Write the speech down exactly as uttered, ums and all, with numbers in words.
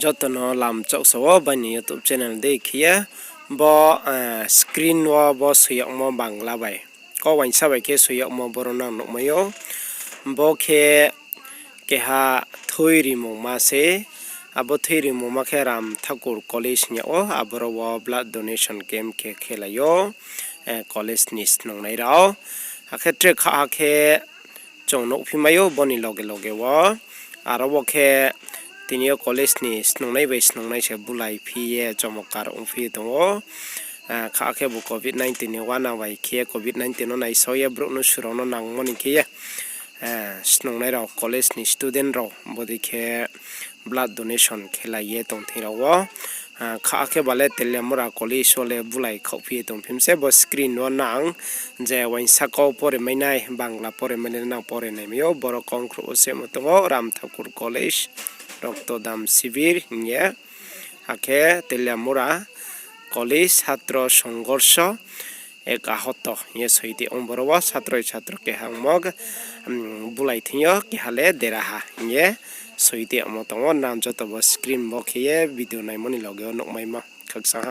Joto no lamchoksa wo baini YouTube channel dei khe ye bo, eh, screen wo bo soi yagmo Bangla bai. Kau uaingsa bai khe soi yagmo boro nang nuhmai ou. Bo khe keha thui rimungma se, abo thui rimungma khe Ram Thakur College hing yag ou, aboro wo blood donation camp khe khelai ou, eh, college ni snungnai rao. Akhe tre kha ha khe chung nuhphi mai ou boni loge loge wo. Aro wo khe tini yo college ni snungnai bai snungnai se bulai phi ye chomokar ongphi ye tong ou. Ah, kha khe bo covid nineteen ni uana bai khe ye covid nineteen no naisao ye brouh no surao no nangmo ni khe ye, eh, snungnai rao college ni student rao bodei khe blood donation khelai ye tong thing rao wo. Ah, kha khe ba le Teliamura College wo le bulai khaohphi ye tongphi mi se bo screen wo nang je uaingsa kau pore mai nai, Bangla pore mai nai nang pore nai mai ou, boro kongkhrouh wo se mo tong ou Ram Thakur College, Rokto Dam Sibir hing ye. Akhe Teliamura College Satro Songhorsho Ek Ahoto hing ye soi di ong boro wo, satro satro keha ongmo, um, bulai thing yo keha le deraha hing ye soi di ongmo tong ou, nang joto bo screen bo khe ye video naimo ni loge wo nuhmaimo khakchang ha.